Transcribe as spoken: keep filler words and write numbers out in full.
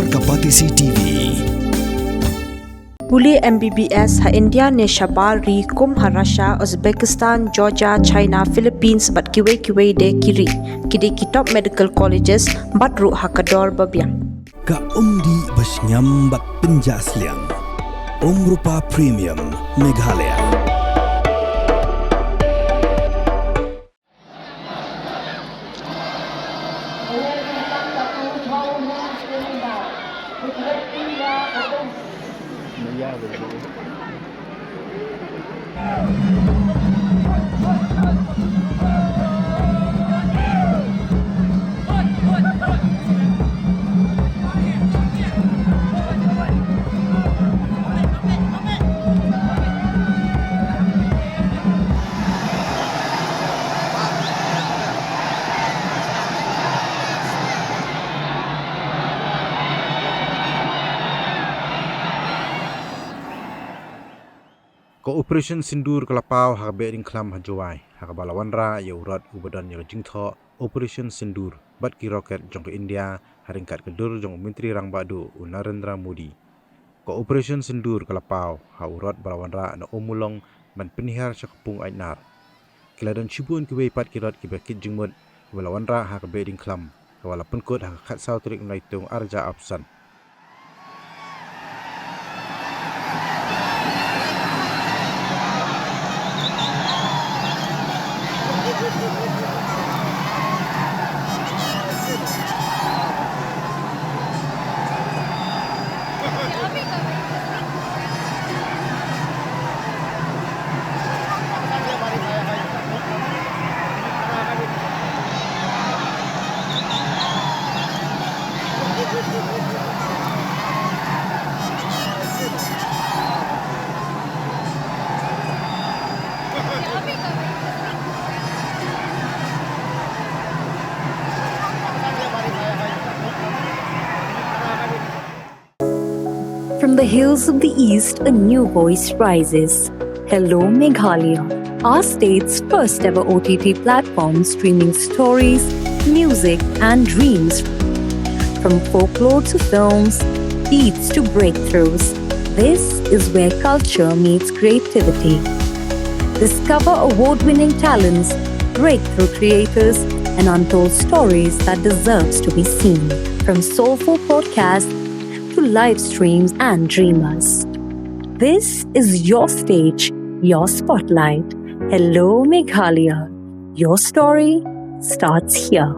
Kapatisi T V. Pule M B B S ha India ne shabar ri kum ha Russia, Uzbekistan, Georgia, China, Philippines bad kiwei kiwei de ki ri. Ki dei ki top medical colleges bad ruh ha ka dor ba biang. Ka umdih ba shngiam bad pynjah sliang. Umrupa Premium Meghalaya. Ka Operation Sindoor ka la paw ha ka Behdeiñkhlam ha Jowai, ha kaba la wanrah ïa u rot uba don ïa ka jingthoh Operation Sindoor bad ki rocket jong ka India, ha ryngkat ka dur jong u Myntri Rangbah Duh u Narendra Modi. Ka Operation Sindoor ka la paw ha u rot ba la wanrah na Ummulong ban pynhiar sha ka Pung Aitnar. Ki la don shibun kiwei pat ki rot kiba kit jingmut, kiba la wanrah ha ka Behdeiñkhlam, kaba la pynkut ha ka khatsaw tarik u Naitung arhajar arphew san. From the hills of the East, a new voice rises. Hello Meghalaya, our state's first ever O T T platform streaming stories, music, and dreams. From folklore to films, beats to breakthroughs, this is where culture meets creativity. Discover award winning talents, breakthrough creators, and untold stories that deserves to be seen. From soulful podcasts to live streams and dreamers. This is your stage, your spotlight. Hello Meghalaya. Your story starts here.